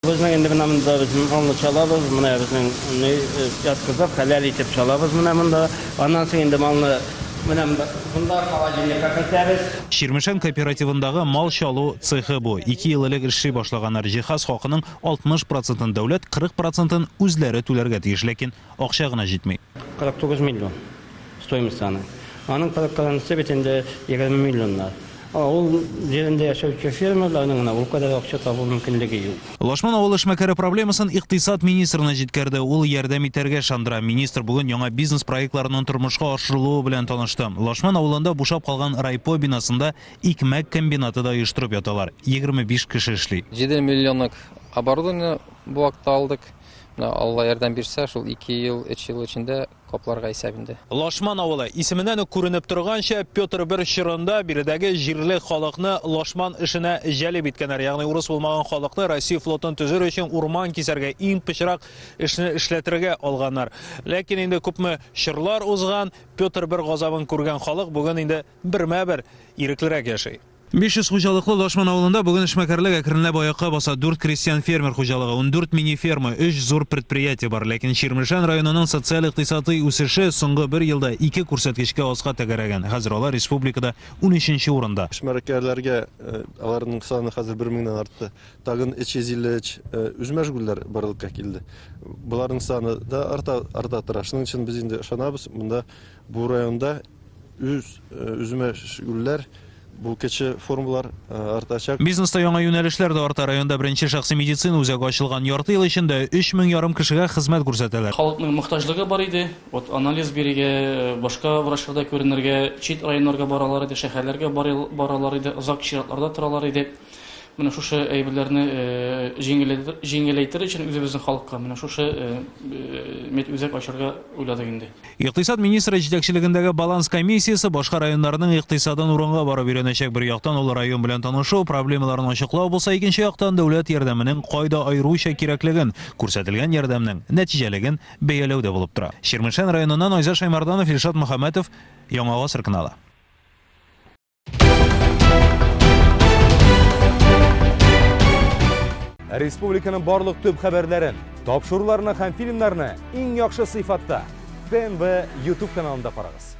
Безнең инде менә монда без малны чалабыз, менә безнең ни яткызып, хәләл итеп чалабыз менә монда. Аннан соң инде малны менә монда, монда холодильникка кертәбез. Чирмешән кооперативындагы мал чалу цехы бу. Ике ел элек эшли башлаганнар. Җиһаз хакының 60 процентын дәүләт, 40 процентын үзләре түләргә тиеш. Ләкин акча гына җитми. 49 миллион стоимость аның. Аның 40 проценты бит инде 20 миллионнар. Авыл җирендә яшәүче фермерларның гына ул кадәр акча табу мөмкинлеге юк. Лашман авыл эшмәкәре проблемасын икътисад министрына җиткерде. Ул ярдәм итәргә ышандыра. Министр бүген яңа бизнес проектларының тормышка ашырылуы белән танышты. Лашман авылында бушап калган райпо бинасында икмәк комбинаты да оештырып яталар. 25 кеше эшли. 7 миллионлык оборудование бу вакытта алдык. Менә Алла ярдәм бирсә, шул 2 ел, 3 ел эчендә капларга исәп инде. Лашман авылы, исеменнән үк күренеп торганча, Петр I чорында биредәге җирле халыкны лашман эшенә җәлеп иткәннәр. Ягъни урыс булмаган халыкны Россия флотын төзер өчен урман кисәргә, иң пычрак эшне эшләтергә алганнар. Ләкин инде күпме чорлар узган, Петр I газабын күргән халык бүген инде бермә-бер иреклерәк яши. 500 хуҗалыклы Лашман авылында бүген эшмәкәрлек әкренләп аякка баса. Дүрт крестьян-фермер хуҗалыгы, 14 мини-ферма, өч зур предприятие бар. Ләкин Чирмешән районының социаль-икътисадый үсеше соңгы бер елда ике күрсәткечкә аска тәгәрәгән. Хәзер алар республикада унөченче урында. Эшмәкәрләргә, аларның саны хәзер бер меңнән артты, тагын 353 үзмәшгульләр барлыкка килде. Боларның саны да арта, арта тора. Шуның өчен без инде ышанабыз, монда бу районда Үз үзмәшгульләр, бу кече формалар артачак. Бизнеста яңа юнәлешләр дә арта. Районда беренче шәхси медицина үзәге ачылган. Ярты ел эчендә өч мең ярым кешегә хезмәт күрсәтәләр. Халыкның мохтаҗлыгы бар иде. Вот анализ бирергә, башка врачларда күренергә, чит районнарга баралар иде, шәһәрләргә баралар иде, озак чиратларда торалар иде. Менә шушы әйберләрне җиңеләйтер өчен үзебезнең халыкка менә шушы медүзәк ачарга уйладык инде. Икътисад министры җитәкчелегендәге баланс комиссиясе башка районнарның икътисадын урынга барып өйрәнәчәк. Бер яктан ул район белән танышу, проблемаларын ачыклау булса, икенче яктан дәүләт ярдәменең кайда аеруча кирәклеген, күрсәтелгән ярдәмнең нәтиҗәлеген бәяләү дә булып тора. Чирмешән районыннан Айзат Шәймәрданов, Илшат Мөхәммәтов, Яңа гасыр каналы. Республиканың барлык төп хәбәрләрен, тапшыруларны һәм фильмнарны иң яхшы сыйфатта ТНВ YouTube каналында карагыз.